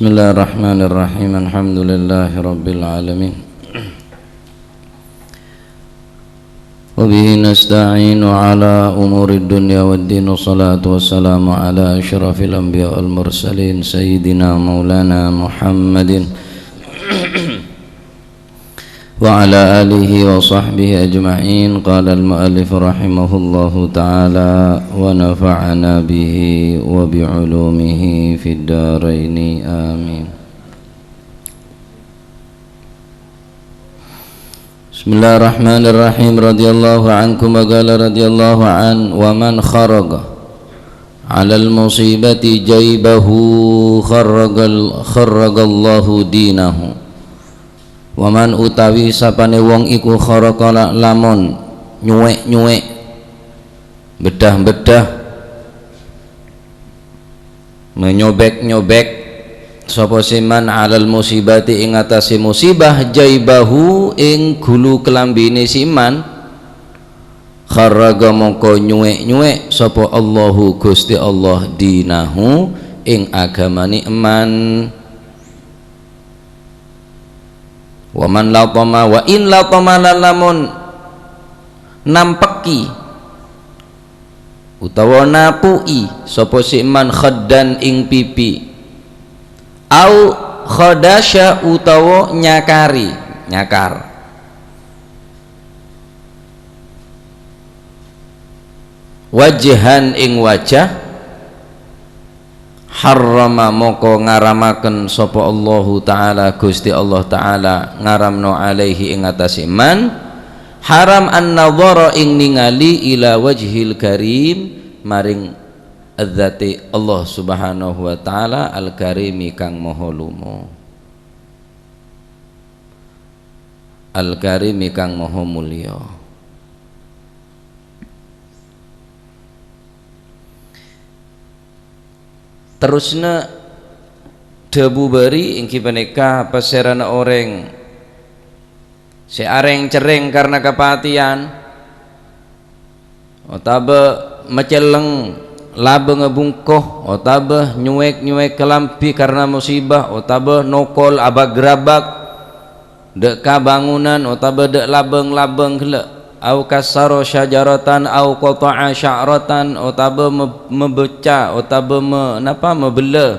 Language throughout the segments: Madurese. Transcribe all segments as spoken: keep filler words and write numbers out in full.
بسم الله الرحمن الرحيم. الحمد لله رب العالمين. وبه نستعين على أمور الدنيا والدين. والصلاة والسلام على أشرف الأنبياء والمرسلين سيدنا مولانا محمد وعلى آله وصحبه أجمعين. قال المؤلف رحمه الله تعالى ونفعنا به وبعلومه في الدارين. آمين. بسم الله الرحمن الرحيم. رضي الله عنكم وقال رضي الله عنه ومن خرق على المصيبة جيبه خرق ال-، خرق الله دينه. Wa man utawi sapane wong iku kharaqa la-, lamon nyuwek-nyuwek, beddah-beddah, menyobek-nyobek sapa siman alal musibati ing atase musibah jaibahu ing gulu kelambine siman, kharaqa mongko nyuwek-nyuwek sapa Allahu Gusti Allah dinahu ing agamane eman. Wa man latama, wa in latama lan lamun nampeki utawa napu'i sapa si man khaddan ing pipi, au khadasya utawa nyakari, nyakar, wajhan ing wajah, harrama moko ngaramaken sapa Allahu Ta'ala, Gusti Allah Ta'ala ngaramno alaihi ing atase man, haram an-nadhara ing ningali ila wajhil karim, maring dzate Allah Subhanahu wa Ta'ala al-karimi kang maha lumo, al-karimi kang maha mulya. Terusna dhabu bari enggi paneka passerana oreng se areng-cerreng karna kapateyan, otaba macelleng labangnga bungko, otaba nyuwek-nyuwek kalambi karna musibah, otaba nokol abagrabak, dâ' ka bangunan otaba dâ' labâng-labâng ghellâ', au kassara syajaratan au qata'a sya'ratan, otaba me-, mabecca, otaba me-, napa, mabella,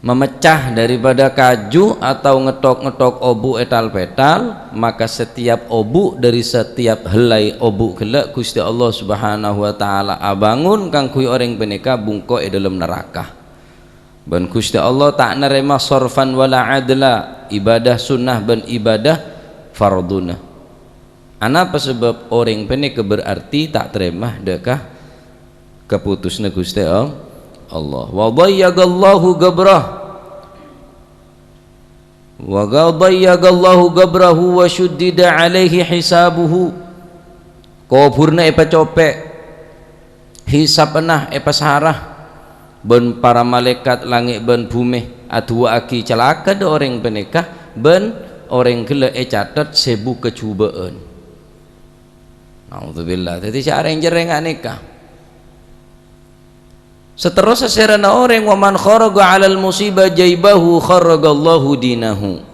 mamecca daripada kaju atau ngettok-ngettok obu' etal-petal, maka setiap obu' dari setiap helai obu' ghellâ' Gusti Allah Subhanahu wa Ta'ala abangun kaangghuy orèng panèka bungko è dâlem naraka. Bân Gusti Allah ta' narèma sorfan wala adla, ibadah sunnah bân ibadah fardhuna. Anapa sabâb orèng panèka berarti ta' tarèma dâ' ka kaputusna Gusti All-, Allah? Wa dayyaqallahu ghabrah. Wa dayyaqallahu ghabrahu wa syuddida alaihi hisabuhu. Kobhurna èpacopè', hisabna èpasara, bân para malaèkat langngè' bân bhumè adu'aaghi calaka dâ' orèng panèka, bân orèng ghellâ' ècatet sèbu kajhubâ'ân. Naudzubillah. Dhâddhi sè areng-cerreng anèka. Saterrossa sèrana orèng, "Wa man kharaqa 'alal musibah jaibahu kharaqallahu dinahu."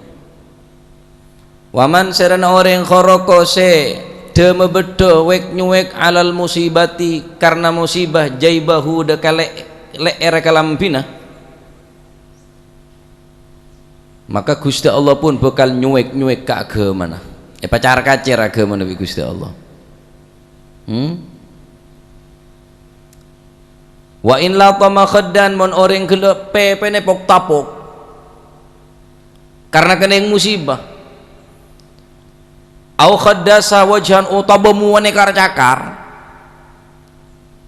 Wa man sèrana orèng kharaqa sè dâ-, mabedhâ wèk-nyowèk 'alal musibati karna musibah jaibahu dâ' ka lè-, lè'èrra kalambhina. Maka Gusti Allah pun bhâkal nyowèk-nyowèk ka aghâmana. Èpacar-kacèr aghâmana bi' Gusti Allah. Hmm? Wa in latama khaddan, mon orèng ghellâ' pèpèna pok-tapok karna kennèng musibah. Au khaddasa wajhan, otabâ muwâna kar-cakar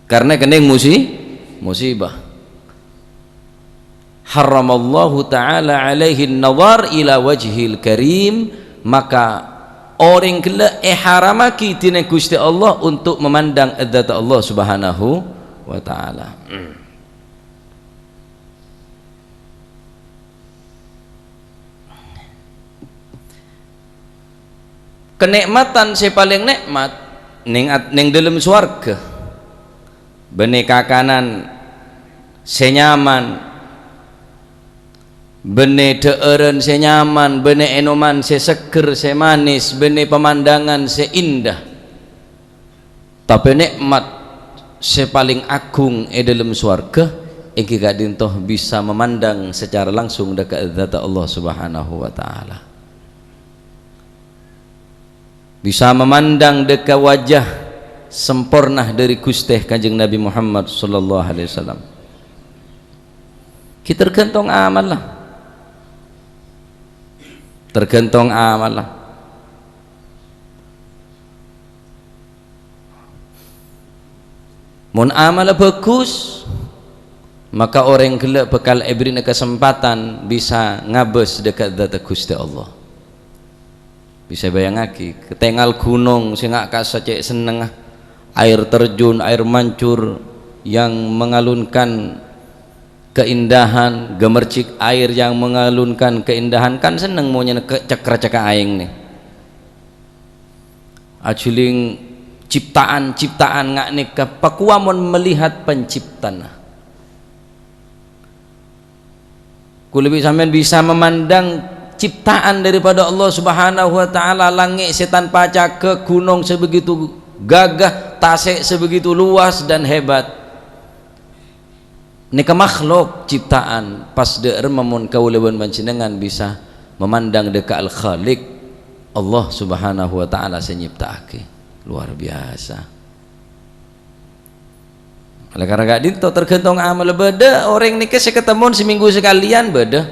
karna kennèng musi-, musibah. Harramallahu ta'ala alaihin nazar ila wajhil karim, maka orèng ghellâ' èharamaghi dina Gusti Allah untuk memandang dzat Allah Subhanahu wa Ta'ala. Kanè'matan sè palèng nè'mat nèng at-, nèng dâlem sowarghâ. Bânnè kakanan sè nyaman, Bânnè dhâ'ârân sè nyaman, bânnè ènoman sè seggher, sè manis, bânnè pamandhângan sè indah. Tapè nè'mat sè palèng agung è dhâlem sowarghâ èngghi ka'dinto bisa mamandhâng sacara langsung dhâ' ka Dzat Allah Subhanahu wa Ta'ala. Bisa mamandhâng dhâ' ka wajah samporna dhâri Ghustè Kanjeng Nabi Muhammad sallallahu alaihi wasallam. Ghi' tergantung amalla. Tergantung amalla. Mon amalla bhâghus, maka orèng ghellâ' bhâkal èbèrri'na kasempadhân bisa ngabâs dhâ' ka Dzat Ghustè Allah. Bisa èbâjângaghi, katèngal ghunong sè nga' kassa' cè' sennengnga, air terjun, air mancur yang mengalunkan keindahan, gemercik air yang mengalunkan keindahan, kan senneng monyèna ke-, cekra cekka aèng nè. Ajhuling ciptaan-ciptaan nga' nèka pakowa mon melihat penciptana. Kulâ bi' sampèyan bisa mamandhâng ciptaan daripada Allah Subhanahu wa Ta'ala, langngè' sè tanpa cagak, ghunong sè begitu gagah, tasè' sè begitu luas dan hebat. Nèka makhluk ciptaan, pas dhâ' remma mon kaulâ bân panjhennengngan bisa mamandhâng dhâ' ka Al-Khaliq, Allah Subhanahu wa Ta'ala sè nyipta'aghi. Luar biasa. Oleh karena ka'dinto tergantung amalla. Bâdâ orèng nèka sè katemmo seminggu sakalèyan bâdâ.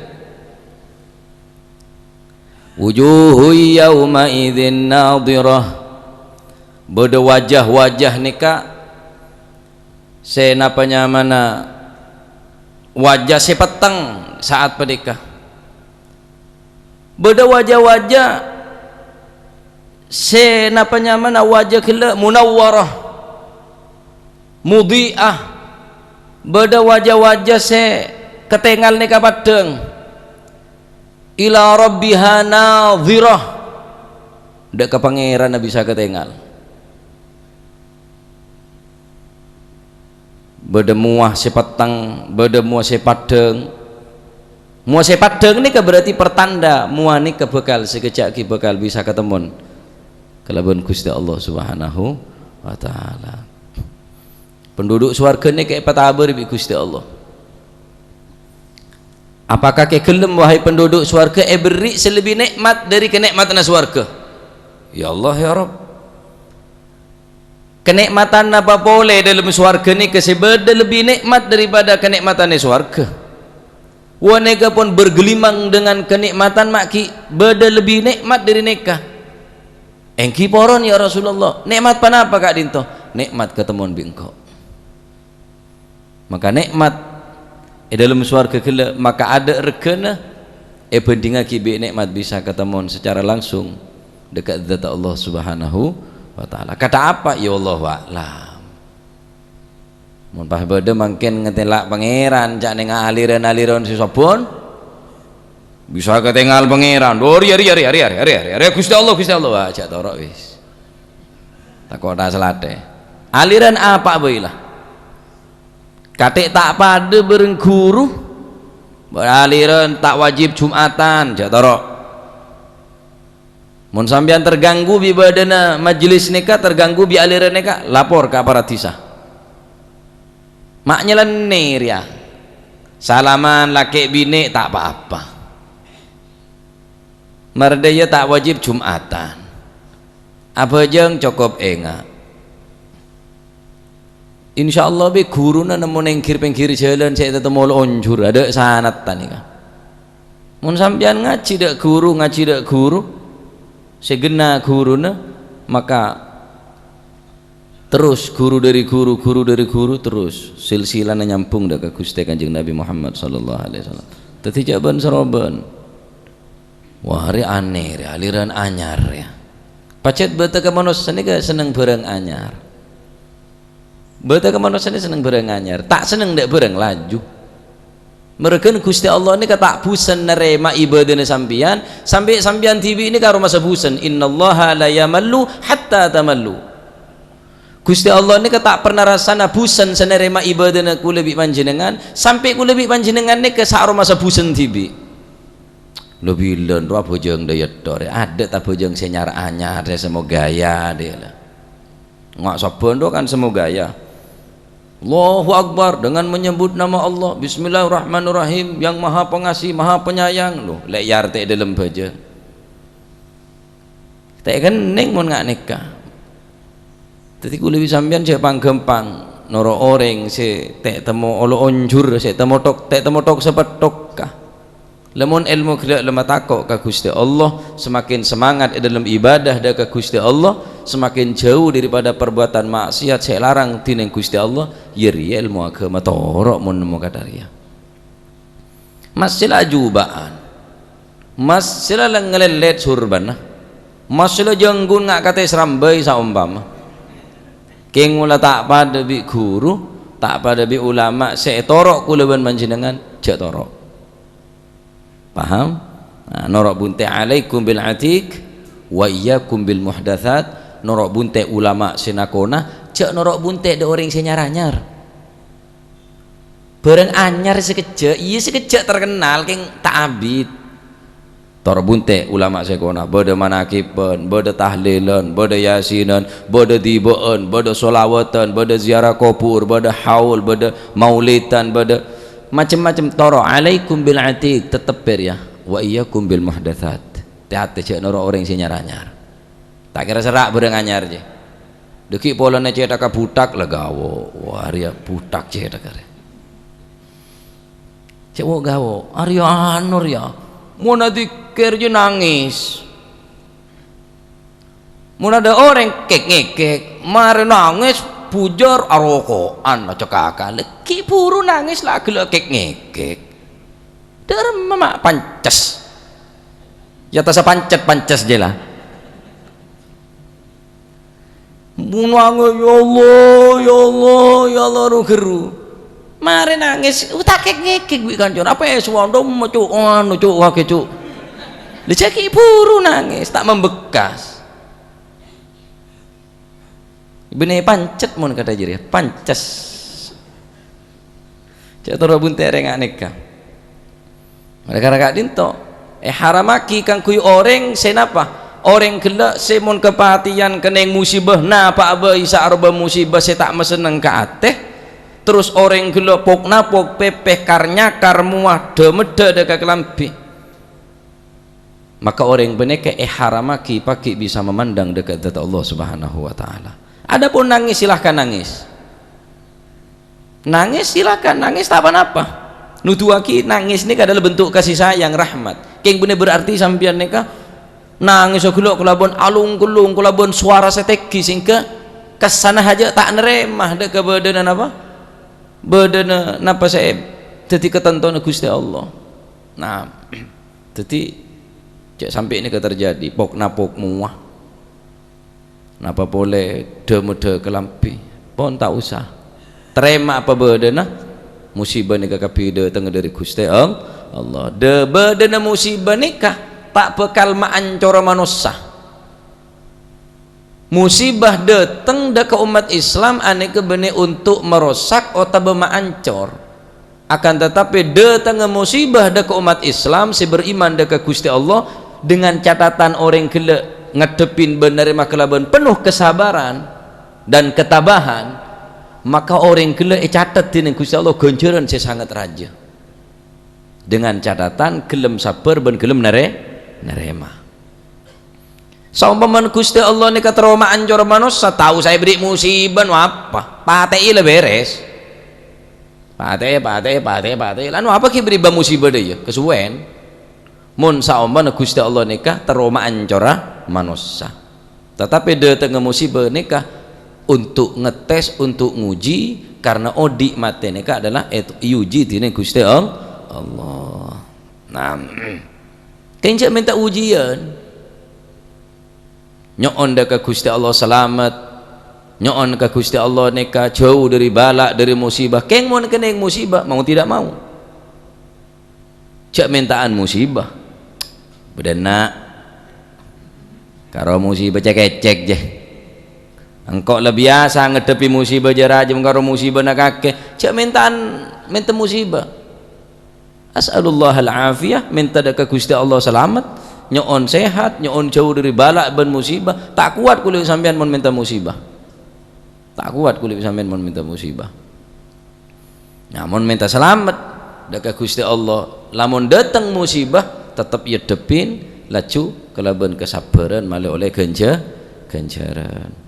Wujuhu yauma idzin nadhirah. Bâdâ wajah-wajah nèka sè napa nyamana wajah sè petteng saat panèka. Bâdâ wajah-wajah sè napa nyamana wajah ghellâ' munawwarah, mudhi'ah. Bâdâ wajah-wajah sè katèngal nèka paddhâng. Ila rabbiha nadhirah. Dhâ' ka Pangèranna bisa katèngal. Bâdâ mowa sè petteng, bâdâ mowa sè paddhâng. Mowa sè paddhâng nèka berarti pertanda mowa nèka bhâkal sakejjhâ' ghi' bhâkal bisa katemmo kalabân Ghustè Allah Subhanahu wa Ta'ala. Penduduk sowarghâ nèka èpatabâr bi' Ghustè Allah. Apakah kè ghellem, wahai penduduk sowarghâ, èbèrri' sè lebbi nè'mat dhâri kanè'matanna sowarghâ? Ya Allah, ya Rabb. Kanè'matan napa polè dhâlem sowarghâ nèka sè bâdâ lebbi nè'mat daripada kanè'matanna sowarghâ? Wa nèka pon bergelimang dengan kanè'matan, ma' ghi' bâdâ lebbi nè'mat dhâri nèka. Èngghi poron, ya Rasulullah. Nè'mat ponapa ka'dinto? Nè'mat katemmo bi' engko'. Maka nè'mat è dhâlem sowarghâ ghellâ' maka adâ' regghâna èbhândhingngaghi bi' nè'mat bisa katemmo sacara langsung dhâ' ka Dzat Allah Subhanahu wa Ta'ala. Kantha apa? Ya, wallahu a'lam. Mon pas bâdâ mangkèn ngatèla' Pangèran, ca'na aliran-aliran sè sobbhun, bisa katèngal Pangèran. Oh, rèya, rèya, rèya, Ghustè Allah, Ghustè Allah. Wah, jhâ' toro' wis. Tako' ta' salathè. Aliran apa bhâi la? Katè' ta' padâ bhâreng ghuru. Aliran ta' wajib Jumatan, jhâ' toro'. Mon sampèyan terganggu bi' bâdâna majelis nèka, terganggu bi' aliran nèka, lapor ka aparat dhisa. Ma' nyalennè rèya. Salaman lakè' binè' ta' pa-apa. Mardhâjâ ta' wajib Jumatan. Abhâjâng cokop enga'. Insyaallah bi' ghuruna nemmo neng ghir-pèngghir jhâlân sè ètatemmo lonjhur, adâ' sanadhân nèka. Mon sampèyan ngajhi dhâ' ghuru, ngajhi dhâ' ghuru, sè ghenna ghuruna, maka terros ghuru dhâri ghuru, ghuru dhâri ghuru, terros silsilana nyambhung dhâ' ka Ghustè Kanjeng Nabi Muhammad sallallahu alaihi wasallam. Dhâddhi jhâ' bân-sarobân. Wah, rè anè, rè aliran anyar, ya. Pajhât bâdâ ka manossa nèka senneng bhârâng anyar. Bâdâ ka manossa nèka senneng bhârâng anyar, ta' senneng dhâ' bhârâng laju. Mèrghâna Ghustè Allah nèka ta' bhusen narèma ibâdâna sampèyan, sampè' sampèyan dhibi' nèka aromasa bhusen. "Innallaha la yamallu hatta tamallu." Ghustè Allah nèka ta' perna rassana bhusen sè narèma ibâdâna kulâ bi' panjhennengngan, sampè' kulâ bi' panjhennengngan nèka sa-, aromasa bhusen dhibi'. Lo bilân ro abhâjâng dhâ' èttor, adâ' ta' abhâjâng sè nyar-anyar, sè sè mogaya, dhâ' la. Nga' sabbhân ro kan sè mogaya. Allahu Akbar, dengan menyebut nama Allah, Bismillahirrahmanirrahim, yang Maha Pengasih, Maha Penyayang. Lo, lè' yar ta' è dâlem bhâjâng. Ta' kennèng mon nga' nèka. Dhâddhi kaulâ bi' sampèyan jhâ' pang-ghâmpang noro' orèng sè ta' temmo olo onjhur, sè temmo tok-, ta' temmo tok-sapettoka. Lamon èlmo ghellâ' lemma tako' ka Ghustè Allah, semakin semangat è dâlem ibadah dhâ' ka Ghustè Allah, semakin jhâu daripada perbuatan maksiat sè èlarang dhinèng Ghustè Allah, yâ rèya èlmo aghâma toro' mon nemmo kadhâ' rèya. Massèla ajubâ'ân. Massèla la ngalèlèt sorbhâna. Massèla jhângghu nga' katè srambâi saompama. Kèng mola ta' padâ bi' ghuru, ta' padâ bi' ulama sè ètoro' kaulâ bân panjhennengngan, jhâ' toro'. Paham? Nah, noro' bunte', "Alaikum bil atiq wa iyyakum bil muhdatsat." Noro' bunte' ulama sè nakona, jhâ' noro' bunte' dhâ' orèng sè nyar-anyar. Bârâng anyar sakejjhâ', iyâ sakejjhâ' terkenal, kèng ta' abit. Toro' bunte' ulama sè kona, bâdâ manakibbhân, bâdâ tahlilan, bâdâ yasinan, bâdâ dibâ'ân, bâdâ sholawatan, bâdâ ziarah kobhur, bâdâ haul, bâdâ maulidan, bâdâ macem-macem. Toro', "Alaikum bil atiq," tetep bâr, yâ. "Wa iyyakum bil muhdatsat." Tè-atè jhâ' noro' orèng sè nyar-anyar. Ta' kèra sera' bârâng anyar, jè. Dhâggi' polana cèthagghâ buthak, la ghawo'. Wah, rèya buthak cèthagghâ rè. Cè' wo'-ghawo', arèya anu rèya. Mon adzikir jè nangès. Mon adâ' orèng kèk-ngèkèk, marè nangès, bujâr, aroko'an, acakakan. Lè, ghi' buru nangès, la ghellâ' kèk-ngèkèk. Dâremma ma' pances. Ya, tasa pancet-pances jè la. Mon nangès, "Ya Allah, ya Allah, ya Allah," ro-gherru. Marè nangès, ta' kèk-ngèkèk bi' kancana. Apa è suwandom, Cuk? Anu, Cuk, wage, Cuk. Lè, jhâ' ghi' buru nangès, ta' membekas. Bânnè pancet mon kadhâ' jârèya, pances. Cè' toro' bunte' rèng nèka. Mara-mara ka'dinto, èharammaghi kaangghuy orèng sè napa? Orèng ghellâ' sè mon kapatèyan kennèng musibâ, napa'a bhâi saaroba musibâ sè ta' masenneng ka atè, terros orèng ghellâ' pok-napok, pèpè, kar-nyakar, mowa, dhâ-meddhâ dhâ' ka kalambhi. Maka orèng panèka èharammaghi pagghi' bisa mamandang dhâ' ka dhât Allah Subhanahu wa Ta'ala. Adapun nangès, silahkan nangès. Nangès, silahkan nangès, ta' pa-napa. Nuduwaghi nangès nèka adalah bentuk kasih sayang, rahmat. Kèng bânnè berarti sampèyan nèka nangès ghellâ' kalabân alung-kellung, kalabân sowara sè tèngghi, sehingga kèssana hajâ ta' narèma dhâ' ka bâdâna napa? Bâdâna napa sè dhâddhi katantona Ghustè Allah. Nah, dhâddhi, jhâ' sampè' nèka terjadi, pok-napok mowa. Napa polè dhâ-meddhâ kalambhi? Pon ta' osa. Tarèma apa bâdâna, musibâ nèka kabbhi dhâtengnga dhâri Ghustè All-, Allah. Dhâ-, bâdâna musibâ nèka ta' bhâkal maancora manossa. Musibâ dhâteng dhâ' ka ommat Islam anèka bânnè onto' marosak otabâ maancor. Akan tatapè, dhâtengnga musibâ dhâ' ka ommat Islam sè beriman dhâ' ka Ghustè Allah dengan catatan orèng ghellâ' ngaddhebbhin bân narèma kalabân penuh kesabaran dan ketabahan, maka orèng ghellâ' ècatet dhinèng Ghustè Allah ghânjhârân sè sanget rajâ. Dengan catatan ghellem sabbhâr bân ghellem narè-, narèma. Saompamana Ghustè Allah nèka terro maancor manossa, tao saè bâri' musibâ, no apa? Patè'è la bèrès. Patè'è, patè'è, patè'è, patè'è. La no apa ghi' bâri' bân musibâ dhâ' iyâ? Kasuwèn. Mon saompamana Ghustè Allah nèka terro maancora manossa. Tatapè dhâtengnga musibâ nèka untuk ngetes, untuk nguji, karena odi' matè nèka adalah et-, èuji dhinèng Ghustè All-, Allah. Nah, kèng jhâ' mènta ujiân. Nyo'on dhâ' ka Ghustè Allah salamet. Nyo'on ka Ghustè Allah nèka jhâu dhâri bâlâ, dhâri musibâ. Kèng mon kennèng musibâ, mau tidak mau. Jhâ' mènta'an musibâ. Bâdâna. Karo musibâ cèk-ècèk jè. Engko' la biyasa ngaddhebbhi musibâ jâ rajâm karo musibâna kakè. Jhâ' mènta'an mènta musibâ. As'alullahal afiyah, mènta dâ' ka Ghustè Allah salamet, nyo'on sehat, nyo'on jhâu dâri bâlâ' bân musibah. Ta' kowat kulâ sampèyan mon mènta musibah. Ta' kowat kulâ sampèyan mon mènta musibah. Nah, mon mènta salamet dâ' ka Ghustè Allah, lamon dâteng musibah, tettep èaddhebbhin, laju kalabân kasabbhârân malè ollè ghânjhâ-, ghânjhârân.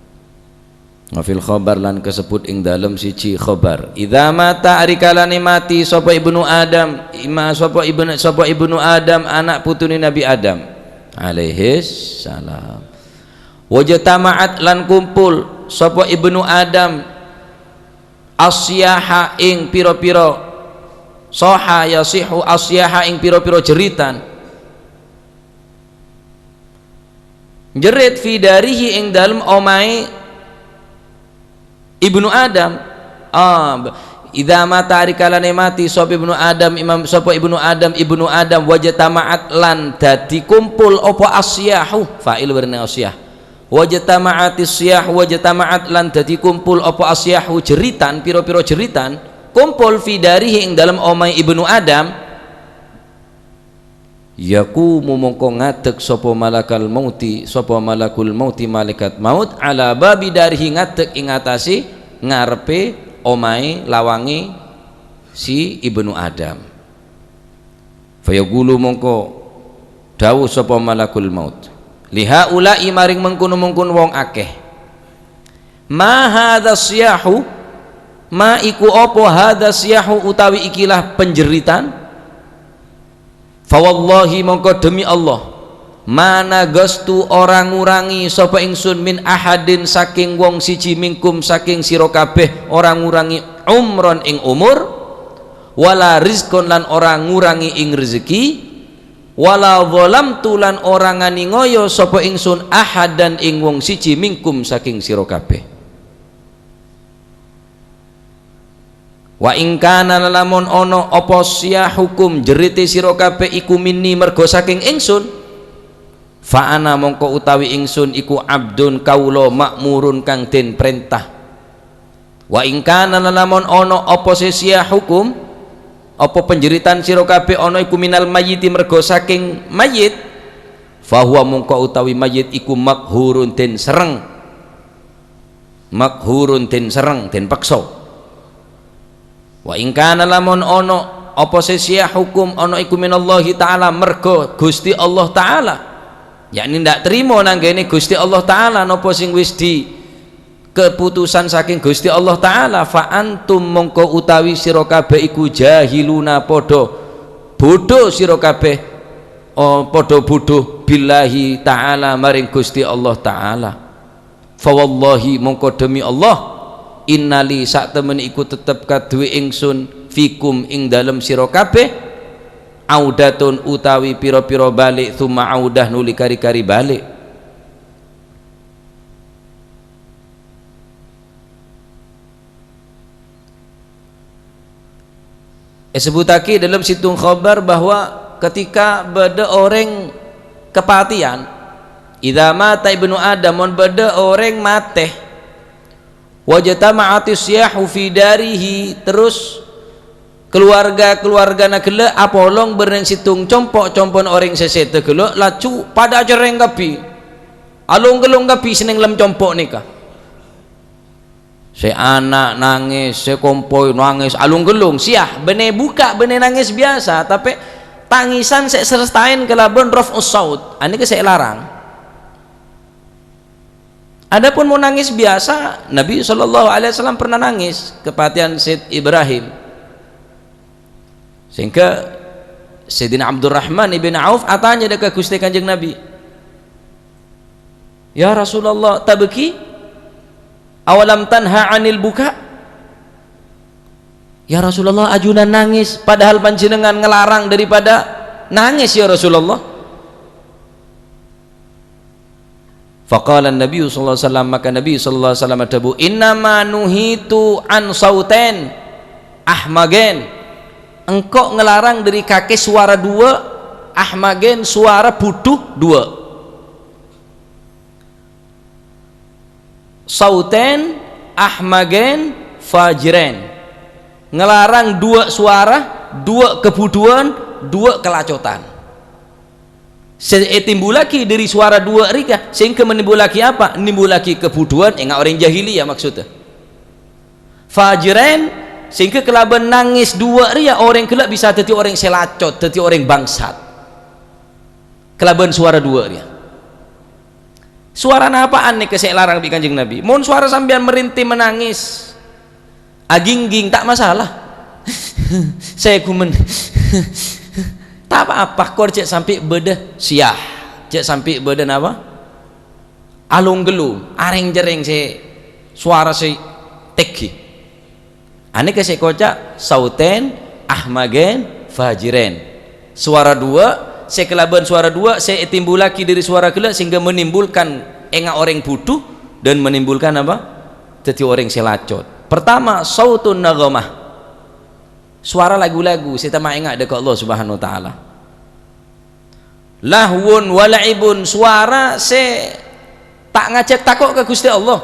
Wa fil khabar, lan kasebbhut ing dâlem siji khabar. Idza mata, arikalane mati sapa Ibnu Adam, ima sapa ibnu, sapa Ibnu Adam, ana' putune Nabi Adam alaihis salam. Wajtama'at, lan kumpul sapa Ibnu Adam, asyaha ing pira-pira, soha yasihu asyaha ing pira-pira jeritan. Jerit fi darihi ing dalem omahe Ibnu Adam. Ah, b-, idza mata, arikalane mati sapa Ibnu Adam, imam, sapa Ibnu Adam, Ibnu Adam, wajtama'at, lan dadi kumpul apa asyahu, fa'il werne asyah. Wajtama'atis syah, wajtama'at, lan dadi kumpul apa asyahu, jeritan, pira-pira jeritan, kumpul fi darihi ing dalem omahe Ibnu Adam. Yaqumu, mongko ngadeg sapa malakal mauti, sapa malakul mauti, malaikat maut, ala babi darihi, ngadeg ing atase ngarepe omahe lawange si Ibnu Adam. Fayaqulu, mongko dawuh sapa malakul maut, "Li haula'i," maring mengkono-mengkono wong akeh. "Ma hadza syahu?" Ma iku apa hadza syahu utawi ikilah panjeritan? Fa wallahi, mongko demi Allah, ma nagastu, ora ngurangi sapa ingsun, min ahadin, saking wong siji, mingkum, saking sira kabeh, ora ngurangi, umron, ing umur, wala rizqon, lan ora ngurangi ing rezeki, wala zalamtu, lan ora nganiaya sapa ingsun, ahadan, ing wong siji, mingkum, saking sira kabeh. Wa in kana, lalamon ana apa syahukum, jerite sira kabeh, iku minni, merga saking ingsun, fa ana, mongko utawi ingsun iku abdun, kaula, ma'murun, kang den prentah. Wa in kana, lalamon ana apa se syahukum, apa panjeritan sira kabeh ana iku minal mayyiti, merga saking mayyit, fa huwa, mongko utawi mayyit iku maqhurun, den serreng. Maqhurun, den serreng, den peksa. Wa in kana, lamon ana apa se syahukum, ana iku minallahi ta'ala, merga Gusti Allah Ta'ala. Yakni ndak trimo nanggene Gusti Allah Ta'ala napa sing wis di keputusan saking Gusti Allah Ta'ala, fa antum, mongko utawi sira kabeh iku jahiluna, padha bodho sira kabeh, oh, padha bodho billahi ta'ala, maring Gusti Allah Ta'ala. Fa wallahi, mongko demi Allah, innali, saktemene iku tetep kaduwe ingsun, fikum, ing dalem sira kabeh, audatun, utawi pira-pira balik, tsumma audah, nuli kari-kari balik. Esebbhuttagi dalam situng khobar bahwa ketika bâdâ orèng kapatèyan, "Idza mata ibnu Adam," mon bâdâ orèng matè, "wajtama'atis syahu fi darihi," terus kaluwarga-kaluwargana ghellâ' apolong bâreng situng compo', compo'na orèng sè sèdhâ ghellâ' laju padâ acerrèng kabbhi. Along-kellong kabbhi sè neng lem compo' nèka. Sè ana' nangès, sè kompoy nangès, along-kellong. Siyah, bânnè bukka', bânnè nangès biyasa, tapè tangisan sè èsertaèn kalabân raf'us saut. Anèka sè èlarang. Adapun mon nangès biyasa, Nabi sallallahu alaihi wasallam pernah nangès kapatèyan Sayyid Ibrahim. Sehingga Sayyidina Abdurrahman ibn Auf atanya dâ' ka Ghustè Kanjeng Nabi, "Ya Rasulullah, tabki? Awalam tanha 'anil buka?" "Ya Rasulullah, ajunan nangès, padahal panjhennengan ngelarang daripada nangès, ya Rasulullah." Faqala Nabi sallallahu alaihi wasallam, maka Nabi sallallahu alaihi wasallam adhâbu, "Innama nuhitu an sautain ahmagen." Engko' ngelarang dâri kakè sowara duwâ', ahmagen, sowara budhu duwâ'. Sautain ahmagen fajiren. Ngelarang duwâ' sowara Duwâ' kabhudhuwân, duwâ' kalacotan. Sè ètimbullaghi dhâri sowara duwâ' rèya, sehingga menimbulaghi apa? Nimbulaghi kabhudhuwân, enga' orèng jahiliyah maksudda. Fajirain, sehingga kalabân nangès duwâ' rèya orèng ghellâ' bisa dhâddhi orèng sè lacot, dhâddhi orèng bangsat. Kalabân sowara duwâ' rèya. Sowara napa'an nèka sè èlarang bi' Kanjeng Nabi? Mon sowara sampèyan marèntè manangès, agingging, ta' masalah. Sè ghumen. Ta' pa-apa, kor jhâ' sampè' bâdâ siyah. Jhâ' sampè' bâdâ napa? Along-ghellong, arèng-cerrèng sè sowara sè tèngghi. Anèka sè èkoca' sautain, ahmagain, fajirain. Sowara duwâ', sè kalabân sowara duwâ' sè ètimbullaghi dhâri sowara ghellâ' sehingga menimbulkan enga' orèng budhu dan menimbulkan apa? Dhâddhi orèng sè lacot. Pertama, sautun naghamah. Sowara lagu-lagu sè ta' maenga' dhâ' ka Allah Subhanahu wa Ta'ala. Lahwun wa la'ibun, sowara sè ta' ngajhâk tako' ka Ghustè Allah.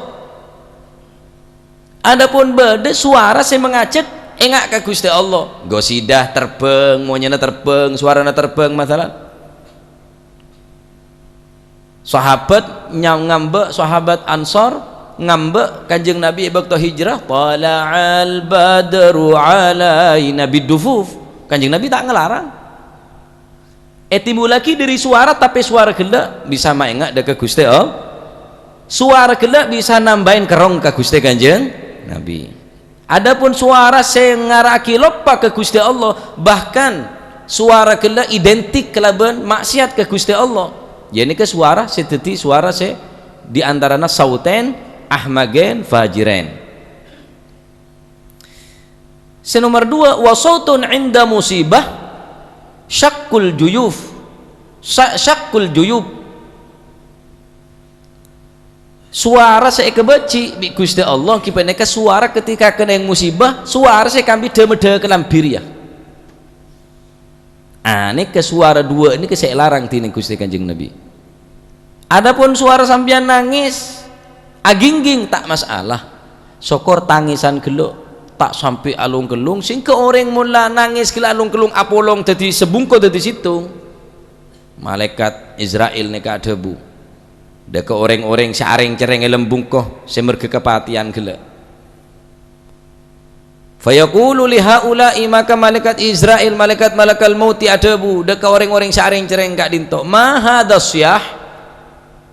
Adapun bâdâ sowara sè mangajhâk enga' ka Ghustè Allah, qasidah terbhâng, monyèna terbhâng, sowarana terbhâng, masalan. Sahabat nyam-, ngambâ', sahabat Ansor ngambâ' Kanjeng Nabi è bâkto hijrah, "Tala'al badru alaina bidufuf." Kanjeng Nabi ta' ngalarang. Ètimbullaghi dhâri sowara, tapè sowara ghellâ' bisa maenga' dhâ' ka Ghustè Allah. Sowara ghellâ' bisa nambâi kerrong ka Ghustè Kanjeng Nabi. Adapun sowara sè ngara'aghi loppa ka Ghustè Allah, bahkan sowara ghellâ' identik kalabân ma'siyat ka Ghustè Allah, iyâ nèka sowara sè dhâddhi sowara sè di antarana sautain, ahmagain, fajirain. Sè nomer duwâ', wa sautun 'inda musibah, syaqqul juyuf. Sa-, syaqqul juyub. Sowara sè èkabâji' bi' Ghustè Allah, ghi panèka sowara ketika kenning musibah, sowara sè èkambi dhâ-, madhâ kalambhi rèya. Anèka sowara duwâ' nèka sè èlarang dhinèng Ghustè Kanjeng Nabi. Adapun sowara sampèyan nangès, agingging, ta' masalah. Sokor tangèsan ghellâ', ta' sampè' along-ghellong, sehingga orèng mon la nangès ghellâ' along-ghellong apolong dhâddhi sabungko dhâddhi sèttong. Malaèkat Izrail nèka adhâbu, dhâ' ka orèng-orèng sè arèng-cerrèng è lambungko, sè marghâ kapatèyan ghellâ'. Fayaqulu li haula'i, maka malaèkat Izrail, malaèkat malakal mauti adhâbu dhâ' ka orèng-orèng sè arèng-cerrèng ka'dinto, "Ma hadha syah?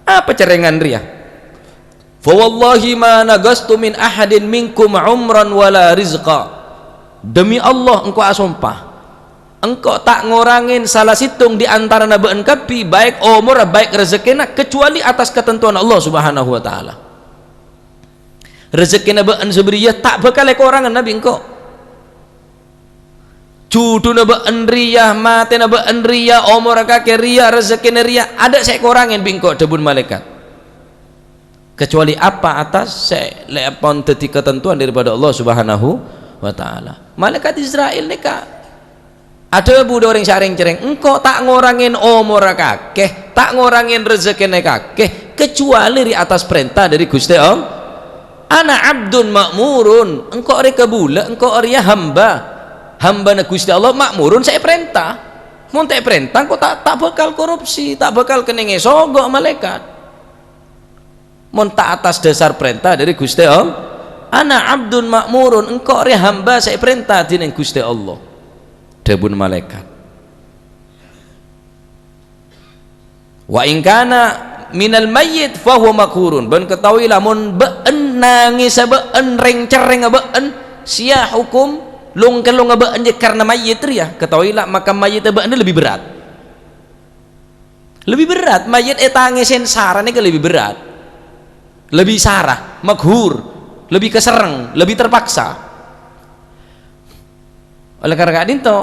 Apa cerrèngan rèya?" "Fa wallahi ma naqastu min ahadin minkum umran wala rizqa." Demi Allah, engko' asompa, engko' ta' ngorangè sala sèttong di antarana bâ'na kabbhi, baik omorra, baik rejekkèna, kecuali atas ketentuan Allah Subhanahu wa Ta'ala. Rejekkèna bâ'na sabâriyâ ta' bhâkal èkorangè bi' engko'. Judhuna bâ'na rèya, matèna bâ'na rèya, omorra kakè rèya, rejekkèna rèya, adâ' sè èkorangè bi' engko', dhâbuna malaèkat. Kecuali apa atas sè lè-, pon dhâddhi ketentuan daripada Allah Subhanahu wa Ta'ala. Malaèkat Izrail nèka adhâbu dhâ' orèng sè arèng-cerrèng, "Engko' ta' ngorangè omorra kakè, ta' ngorangè rejekkèna kakè, kecuali ri atas parènta dhâri Ghustè Allah. Ana abdun ma'murun, engko' rè kabulâ, engko' rèya hamba, hambana Ghustè Allah, ma'murun sè èparènta. Mon ta' èparènta, engko' ta', ta' bhâkal korupsi, ta' bhâkal kenning èsogo' malaèkat. Mon ta' atas dhâsar parènta dhâri Ghustè Allah." "Ana abdun ma'murun, engko' rè hamba sè èparènta dhinèng Ghustè Allah." Dhâbuna malaèkat, "Wa in kana minal mayyit fa huwa maqhurun." Bân ketahuilah, mon bâ'na nangèssa bâ'na, rèng-cerrèngnga bâ'na, siyahukum, long-kellongnga bâ'na jâ karna mayyit rèya, ketahuilah maka mayyitta bâ'na lebbi berrâ'. Lebbi berrâ', mayyit ètangèsè sara nèka lebbi berrâ'. Lebbi sara, maghur, lebbi kaserrèng, lebbi terpaksa. Oleh karena ka'dinto,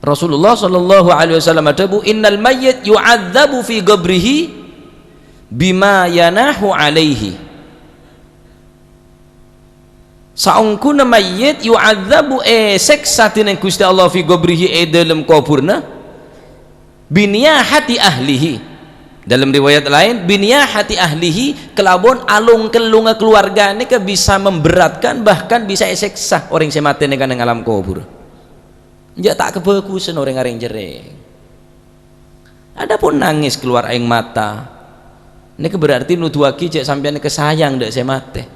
Rasulullah sallallahu alaihi wasallam adhâbu, "Innal mayyit yu'adzabu fi qabrihi bima yanahu alaihi." Saongghuna mayyit yu'adzabu, èsèksa dhinèng Ghustè Allah fi qabrihi, è dhâlem kobhurrâ, biniyahati ahlihi, Dalam riwayat lain, "Biniyahati ahlihi," kalabân alung-kellungnga kaluwarga nèka bisa memberatkan, bahkan bisa èsèksa orèng sè matè nèka neng alam kobhur. Jhâ' ta' kabhâghusân orèng arèng-cerrèng. Adapun nangès kalowar aèng mata, nèka berarti nuduwaghi jhâ' sampèyan nèka sayang dâ' sè matè.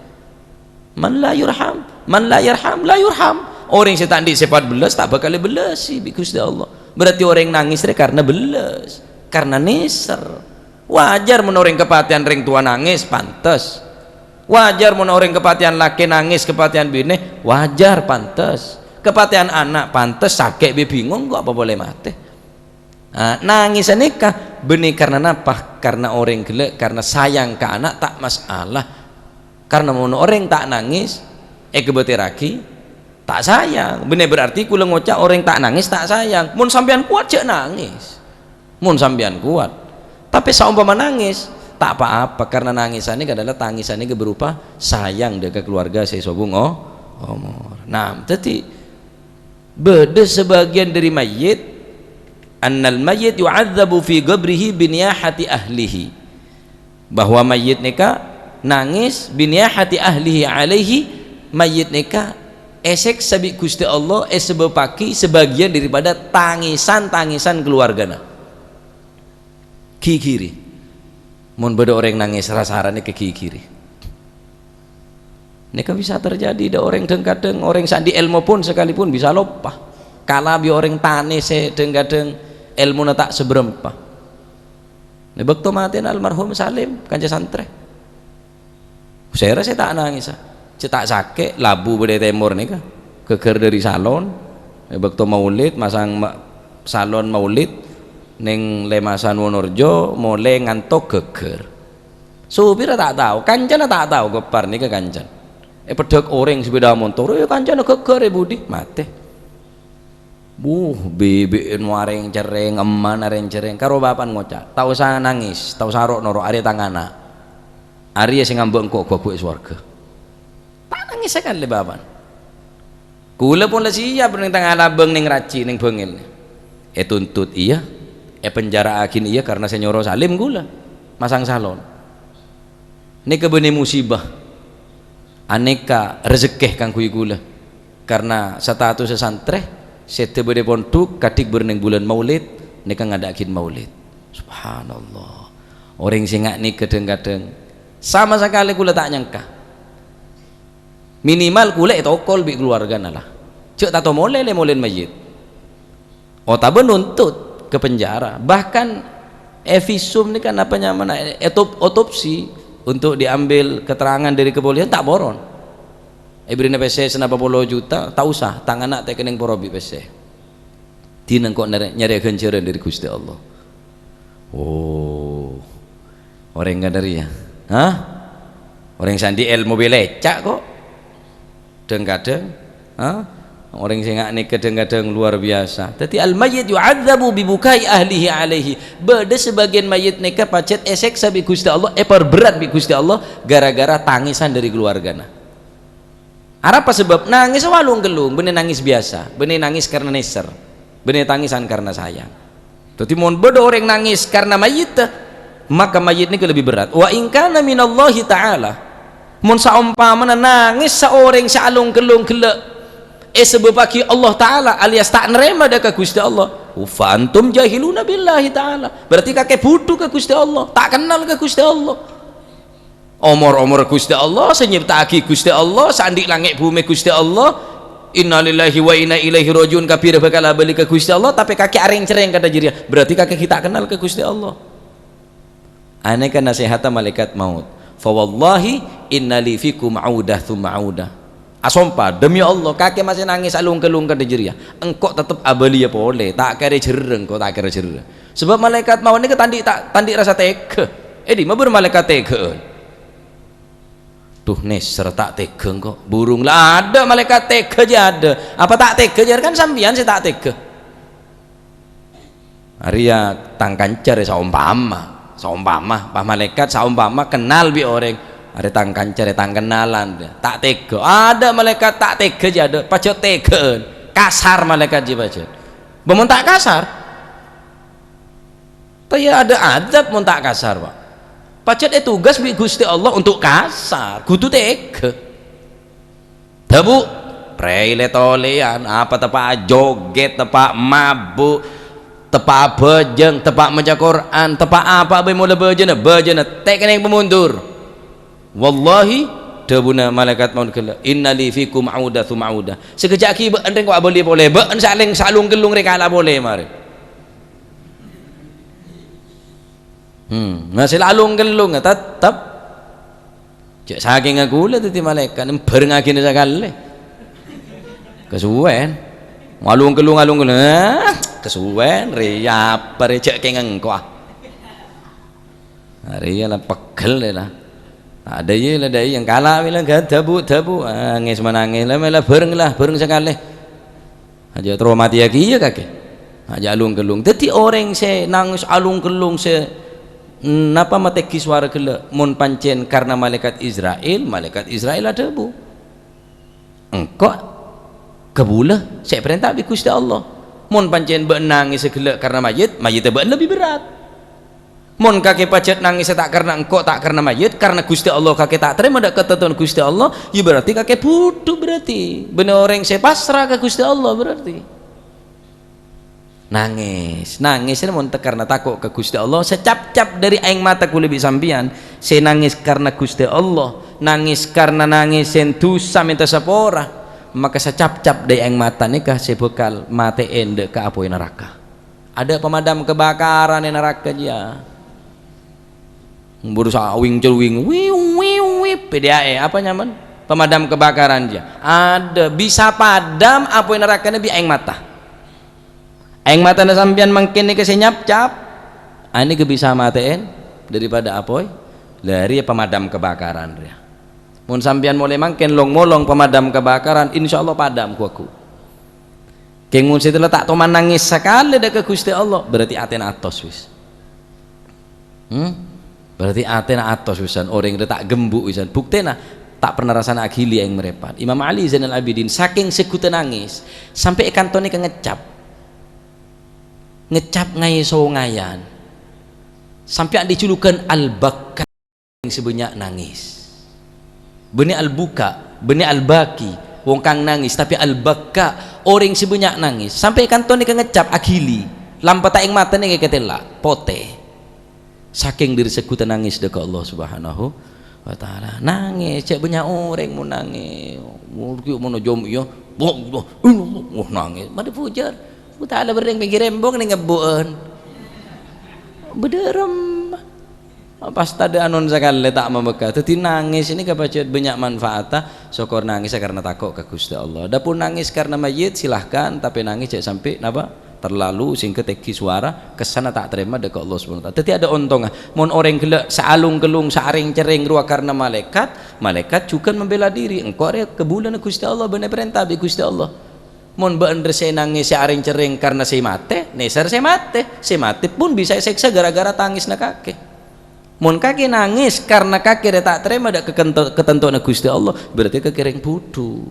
Man la yurham, man la yarham, la yurham. Orèng sè ta' andi' sèpat bellas, ta' bhâkal èbellasi bi' Ghustè Allah. Berarti orèng nangès rè karna bellas, karna nèser. Wajar mon orèng kapatèyan rèng towa nangès, pantes. Wajar mon orèng kapatèyan lakè nangès, kapatèyan binè, wajar, pantes. Kapatèyan ana', pantes, sakè' bi' bingung, kok apa polè matè. Ah, nangès nèka bânnè karna napa? Karna orèng ghellâ', karna sayang ka ana', ta' masalah. Karna mon orèng ta' nangès, èkabâtèrraghi, ta' sayang. Bânnè berarti kaulâ ngoca' orèng ta' nangès ta' sayang. Mon sampèyan kowat, jhâ' nangès. Mon sampèyan kowat. Tapè saompama nangès, ta' pa-apa, karna nangès nèka adalah tangès nèka berupa sayang dâ' ka kaluwarga sè sobung o-, omor. Nah, dhâddhi bâdâ sabâgiyân dâri mayyit, "Annal mayyit yu'adzabu fi qabrihi biniyahati ahlihi." Bahwa mayyit nèka nangès, "biniyahati ahlihi alaihi," mayyit nèka èsèksa bi' Ghustè Allah èsabâbbhâghi sabâgiyân daripada tangèsan-tangèsan kaluwargana. Ghighiri. Mon bâdâ orèng nangès ra-sarana èkaghigiri. Nèka bisa terjadi dâ' orèng, dhâng-kadhâng orèng sè andi' èlmo pon sakalipun bisa loppa. Kala bi' orèng tanè sè dhâng-kadhâng èlmona ta' sabârâmpa. Nè bâkto matèna almarhum Salim, kanca santrè. Sèra sè ta' nangèsa. Cè' ta' sakè', labu bâdâ è tèmor nèka. Ghâgghâr dâri salon. È bâkto maulid, masang ma-, salon maulid neng Lemasan Wonorejo, molè ngantok ghâgghâr. Sopirra ta' tao, kancana ta' tao, ghâpar nèka kancana. Èpeddhâk orèng sepèda montor, "Eh, kancana ghâgghâr è budi?" Matè. Wuh, bibin arèng-cerrèng, emman arèng-cerrèng. Karo bapa'na ngoca', "Ta' osa nangès, ta' osa ro'-noro', arèya tang ana'. Arèya sè ngambâ' engko' ghu-lagghu è sowarghâ." Ta' nangès sakalè bapa'na. Kaulâ pon la siap neng tengnga labâng neng raji, neng bângèl. Ètuntut iyâ, èpenjara'aghi iyâ karna sè nyoro Salim kaulâ, masang salon. Nèka bânnè musibah. Anèka rejekkè kaangghuy kaulâ. Karna statussa santrè, sèdhâ bâdâ pondhuk, kadhi bârneng bulân Maulid, nèka ngadâ'aghi Maulid. Subhanallah. Orèng sè nga' nèka dhâng-kadhâng sama sakalè kaulâ ta' nyangka. Minimal kaulâ ètokol bi' kaluwargana la. Jhâ' tanto molè lè-molèna mayyit. Otabâ nuntut ka penjara. Bahkan èvisum nèka napa nyamana, ètop-, otopsi untuk diambil keterangan dari kepolisian, ta' poron. Èbèrri'na pèssè sanapa polo juta, ta' osa, tang ana' ta' kennèng poro bi' pèssè. Dinah engko' nyarè, nyarè ghânjhârân dâri Ghustè Allah. Oh, orèng kadhâriyâ, ha? Orèng sè andi' èlmo bi' lècca' kok. Dhâng-kadhâng, ha? Orèng sè nga' nèka dhâng-kadhâng luar biasa. Dhâddhi, al-mayyit yu'adzabu bi bukai ahlihi alaihi. Bâdâ sabâgiyân mayyit nèka pajhât èsèksa bi' Ghustè Allah, èperbherrât bi' Ghustè Allah, ghârâ-ghârâ tangèsan dâri kaluwargana. Arapa sabâb? Nangès alung-kellung, bânnè nangès biyasa, bânnè nangès karna nèser, bânnè tangèsan karna sayang. Dhâddhi, mon bâdâ orèng nangès karna mayyit, maka mayyit nèka lebbi berrâ'. Wa in kana minallahi ta'ala, mon saompamana nangès saorèng sè alung-kellung ghellâ' èsabâbbhâghi Allah Ta'ala alias ta' narèma dâ' ka Ghustè Allah, fa antum jahiluna billahi ta'ala. Berarti kakè bhudhu ka Ghustè Allah, ta' kennal ka Ghustè Allah. Omor-omor Ghustè Allah, sè nyipta'aghi Ghustè Allah, sè andi' langngè' bhumè Ghustè Allah. Innalillahi wa inna ilaihi raji'un, kabbhi bhâkal abâli ka Ghustè Allah, tapè kakè arèng-cerrèng kadhâ' jârèya. Berarti kakè ghi' ta' kennal ka Ghustè Allah. Anèka nasèhatta malaèkat maut. "Fa wallahi inna li fikum audah tsumma audah." Asompa, "Demi Allah, kakè masè nangès alung-kellung kadhâ' jârèya. Engko' tettep abâliyâ polè, ta' kèra jhârrâ engko', ta' kèra jhârrâ." Sabâb malaèkat maut nèka ta' andi', ta', ta' andi' rassa tèghâ. È dimma bâr malaèkat tèghâ'ân? Duh, nèser ta' tèghâ engko'. Burung la adâ' malaèkat tèghâ jâ adâ'. Apa ta' tèghâ jâ kan sampèyan sè ta' tèghâ. Arèya tang kanca rè saompama, saompama, pas malaèkat saompama kennal bi' orèng, arè tang kanca rè tang kennalan, ta' tèghâ. Adâ' malaèkat ta' tèghâ jâ adâ', pajhât tèghâ'ân. Kasar malaèkat jâ pajhât. Bâ mon ta' kasar? Taya ada adab mon ta' kasar, Pak. Pajhât ètogas bi' Ghustè Allah untuk kasar, kodhu tèghâ. Dhâbu, prèi lè-tolèyan, apa teppa' ajogèt, teppa' mabu', teppa' abhâjâng, teppa' maca Qur'an, teppa' apa bhâi mola bhâjâna, bhâjâna tè' kennèng pamundur. Wallahi, dhâbuna malaèkat maut ghellâ', "Inna li fikum auda tsumma auda." Sakejjhâ' aghi' bâ'na rèng ko' abâli polè, bâ'na sè alèng-, saalung-kellung rè kala polè marè. Hmm, nah, sè la alung-kellung, tettep. Jhâ' sakèngnga kaulâ dhâddhi malaèkat, bhârengngaghinè sakalè. Kasuwèn. Alung-kellung, alung-kellung. Ah, kasuwèn, rè, apa rè, jhâ' kèng engko', ah. Arèya la pegghel, la. Adâ iyâ, la, dâ' iyâ, engkala' wi la, ga-, dhâbu, dhâbu. Ah, nangès manangès, la, mè' la bhâreng, la, bhâreng sakalè. Ajâ' terro matèyaghi iyâ kakè. Ajâ' alung-kellung. Dhâddhi orèng sè nangès alung-kellung sè, napa, matèghi sowara ghellâ', mon pancèn karna malaèkat Izrail, malaèkat Izrail adhâbu, "Engko' kabulâ sè èparènta bi' Ghustè Allah. Mon pancèn bâ'na nangèssa ghellâ' karna mayyit, mayyitta bâ'na lebbi berrâ'." Mon kakè pajhât nangèssa ta' karna engko', ta' karna mayyit, karna Ghustè Allah kakè ta' tarèma dâ' katantowan Ghustè Allah, ya berarti kakè budhu berarti. Bânnè orèng sè pasra ka Ghustè Allah berarti. Nangès, nangès rè mon ta' karna tako' ka Ghustè Allah, sacapcap dâri aèng mata kaulâ bi' sampèyan, sè nangès karna Ghustè Allah, nangès karna nangèsèn dhusa mènta sapora, maka sacapcap dâri aèng mata nèka sè bhâkal matè'è dâ' ka apoy naraka. Ada pemadam kebakaran è naraka jiyâ. Berusaha wing-celwing, wiu, wiu, wiu, P D A E, apa nyamana? Pemadam kebakaran jiyâ. Ada, bisa padam apoy narakana bi' aèng mata. Aèng matana sampèyan mangkèn nèka sè nyapcap. Anèka bisa matè'è daripada apoy. Lah, rèya pemadam kebakaran rèya. Mon sampèyan molè mangkèn long-molong pemadam kebakaran, insyaallah padam ghu-lagghu. Kèng mon sè tella ta' toman nangès sakalè dâ' ka Ghustè Allah, berarti atèna atos wis. Hmm? Berarti atèna atos wisan, orèng rè ta' ghembu' wisan. Buktèna, ta' pernah rassana aghili aèng marèpat. Imam Ali Zainal Abidin, sakèng segghutta nangès, sampè' è kanto nèka ngecap. Ngecap ngaè-songaèyan. Sampè' andi' julugan Al-Bakka. Orèng sè bânnya' nangès. Bânnè al-buka, bânnè al-baki, wong kang nangès, tapè al-bakka, orèng sè bânnya' nangès. Sampè' kanto nèka ngecap aghili, lampa ta' aèng mata nèka katella', potè. Sakèng dâri segghutta nangès dâ' ka Allah Subhanahu wa Ta'ala. Nangès, cè' bânnya' orèng mon nangès. Mon ki' mon jhâm iyâ, wah, wah, wah, nangès. Madâ bujâr. Ta'ala bâreng pènggir embong nèng ngebbu'ân. Bâdârem. Pas tadâ' anon sakalè ta' mabâkka. Dhâddhi nangès ini kapajhât bânnya' manfaatta. Sokor nangèssa karna tako' ka Ghustè Allah. Adapun nangès karna mayyit, silahkan, tapè nangès jhâ' sampè' napa? Terlalu sehingga tèghi sowara, kèssana ta' tarèma dâ' ka Allah Subhanahu wa Ta'ala. Dhâddhi adâ' ontongnga. Mon orèng ghellâ' saalung-kellung, saarèng-cerrèng rowa karna malaèkat, malaèkat jhughân membela diri. Engko' rè kabulâna Ghustè Allah, bânnè parènta bi' Ghustè Allah. Mon bâ'na rè sè nangès sè arèng-cerrèng karna sè matè, nèser sè matè. Sè matè pon bisa èsèksa ghârâ-ghârâ tangèsna kakè. Mon kakè nangès karna kakè rè ta' tarèma dâ' kakento-, katantowanna Ghustè Allah, berarti kakè rèng budhu.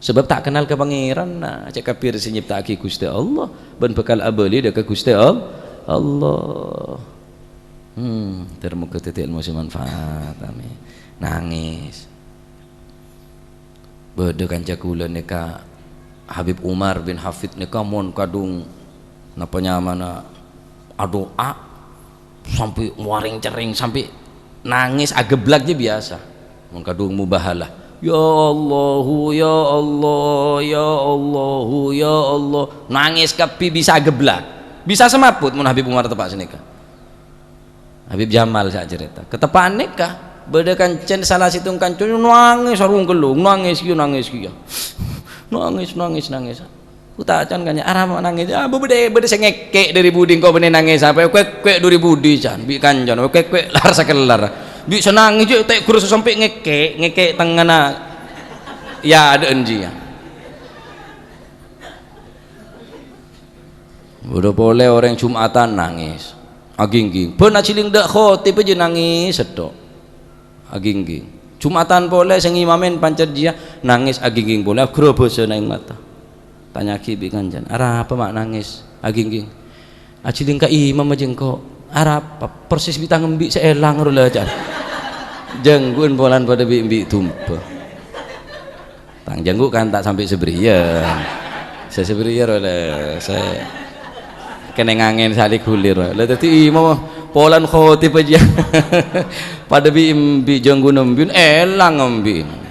Sabâb ta' kennal ka Pangèranna. Cè' kabbhi rè sè nyèpta'aghi Ghustè Allah, bân bhâkal abâli dâ' ka Ghustè All-, Allah. Hmm, ter-, moghâ dhâddhi èlmo sè manfaat. Amin. Nangès. Bâdâ kanca kaulâ nèka, Habib Umar bin Hafid nèka mon kadhung napa nyamana adu'a sampè' warèng-cerrèng, sampè' nangès ageblak jiyâ biyasa. Mon kadhung mubahalah, "Ya Allahu, ya Allah, ya Allahu, ya Allah." Nangès kabbhi bisa ageblak. Bisa semaput mon Habib Umar teppa' sanèka. Habib Jamal sè acarèta. Kateppa'an nèka, bâdâ kancèn sala sèttong kanca nangès sarong kello, nangès kèya, nangès kèya. Nangès, nangès, nangès. Ku ta' can kanca, "Arapa nangès?" "Ah, bâdâ, bâdâ sè ngèkè' dâri budi engko' bânnè nangès apa? Kèk-kèk dâri budi, can." Bi' kancana, kèk-kèk lar sakellar. Bi' sè nangès jiyâ ta' ghuru sampè' ngèkè', ngèkè' tengngana. Ya, adâ'ân jiyâ. Bâdâ polè orèng Jum'atan nangès, agingging. Bân ajhilling dâ' khotib jiyâ nangès sèttong. Agingging. Jum'atan polè sè ngimamè pancèt jiyâ nangès agingging polè, aghârâ bâsana aèng mata. Tanya'aghi bi' kancana, "Arapa ma' nangès agingging?" "Ajhilling ka imam jiyâ engko'." Arapa persis bi' tang embi' sè èlang ro la, ca'na. Jhângghu'en polana padâ bi' embi' dumba. Tang jhângghu' kan ta' sampè' sabâriyân. Sè sabâriyân ro la, sè kenning angèn sali gulir. La dhâddhi imam polana khotib jâ. Padâ bi' embi' jhângghu'en embi'en èlang embi'.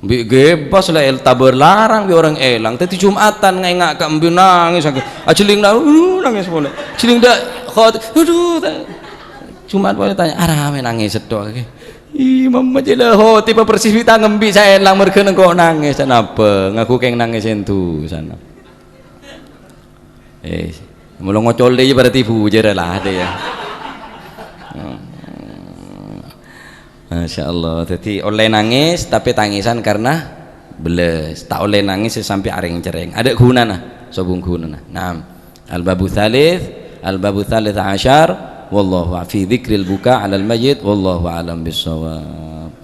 Bi' ghibâ la èl-, tabâr larang bi' orèng èlang. Dhâddhi Jum'atan ngaènga' ka embi' nangès, ajhelling dâ', uh, nangès polè. Ajhelling dâ', khot-, aduh, ta-, Jum'at polè tanya, "Arapa mè' nangès sèttong?" Imam jâ la, "Khotib persis bi' tang embi' sè èlang, marghâna engko' nangès." "Anapa? Ngaku kèng nangès èndu sana." Eh, mula ngocolè jâ berarti bujâr la, dâ' iyâ. Hmm. Masya Allah. Dhâddhi ollè nangès, tapè tangèsan karna bellâs. Ta' ollè nangès sè sampè' arèng-cerrèng. Adâ' ghunana, sobung ghunana. Naam. Al-babu tsalits, al-babu tsalits asyar, wallahu a-, fi dzikril buka 'alal mayyit, wallahu a'lam bissawab.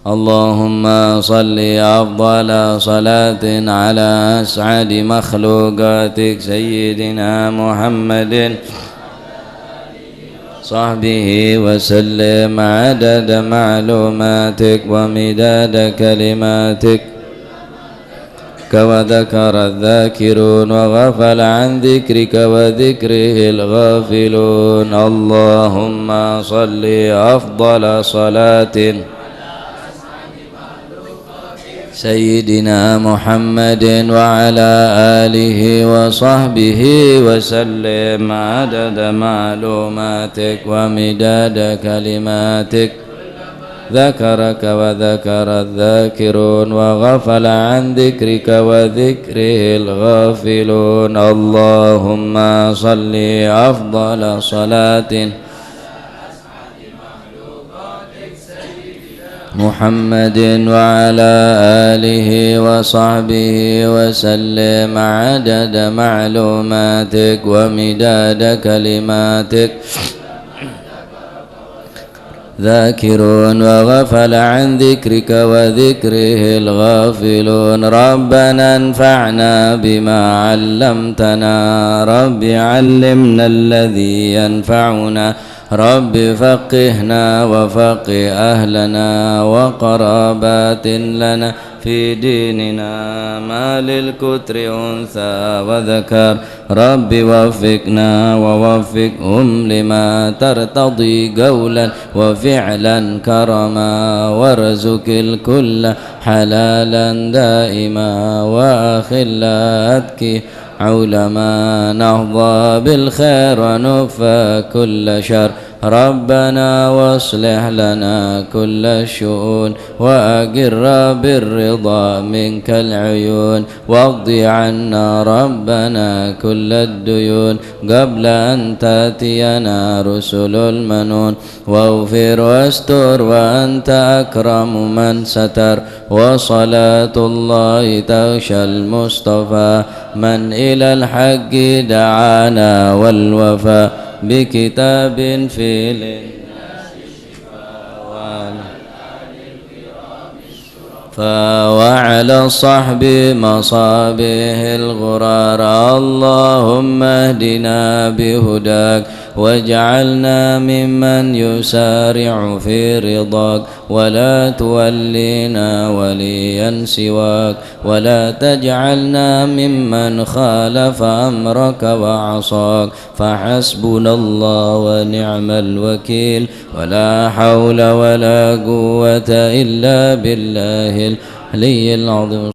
Allahumma shalli afdhala shalatin 'ala as'adi makhluqatik Sayyidina Muhammadin sahbihi wa sallim 'adada ma'lumatik wa midada kalimatik. Wa dzakara dzakirun wa ghafala 'an dzikrika wa dzikrihil ghafilun. Allahumma shalli afdhala shalatin Sayyidina Muhammadin wa ala alihi wa sahbihi wa sallim 'adada ma'lumatik wa midada kalimatik. Dzakaraka wa dzakara dzakirun wa ghafala 'an dzikrika wa dzikrihil ghafilun. Allahumma shalli afdhala shalatin Muhammadin wa ala alihi wa sahbihi wa sallim 'adada ma'lumatik wa midada kalimatik. Dzakirun wa ghafala 'an dzikrika wa dzikrihil ghafilun. Rabbana anfa'na bima 'allamtana. Rabbi 'allimna alladzi yanfa'una. Rabbi faqqihna wa faqqih ahlana wa qarabatin lana fi dinina. Ma lil kutri untha wa dzakar. Rabbi waffiqna wa waffiqhum lima tartadi qaulan wa fi'lan karama warzuqil kulla halalan daima wa akhil atqi ulama nahda bil khair wa nukfa kulla syarr. Rabbana waslih lana kulla syu'un wa aqirra bir ridha minkal uyun. Waqdi 'anna Rabbana kullad duyun qabla an ta'tiyana rusulul manun. Waghfir wastur wa anta akramu man satar. Wa salatullahi taghsyal Mustafa man ilal haqqi da'ana wal wafa bi kitabin fi lin-nasi syifa wa ala وعلى الصحب مصابيح الغرار. اللهم اهدنا بهداك واجعلنا ممن يسارع في رضاك ولا تولينا وليا سواك ولا تجعلنا ممن خالف أمرك وعصاك. فحسبنا الله ونعم الوكيل. ولا حول ولا قوة إلا بالله العلي العظيم.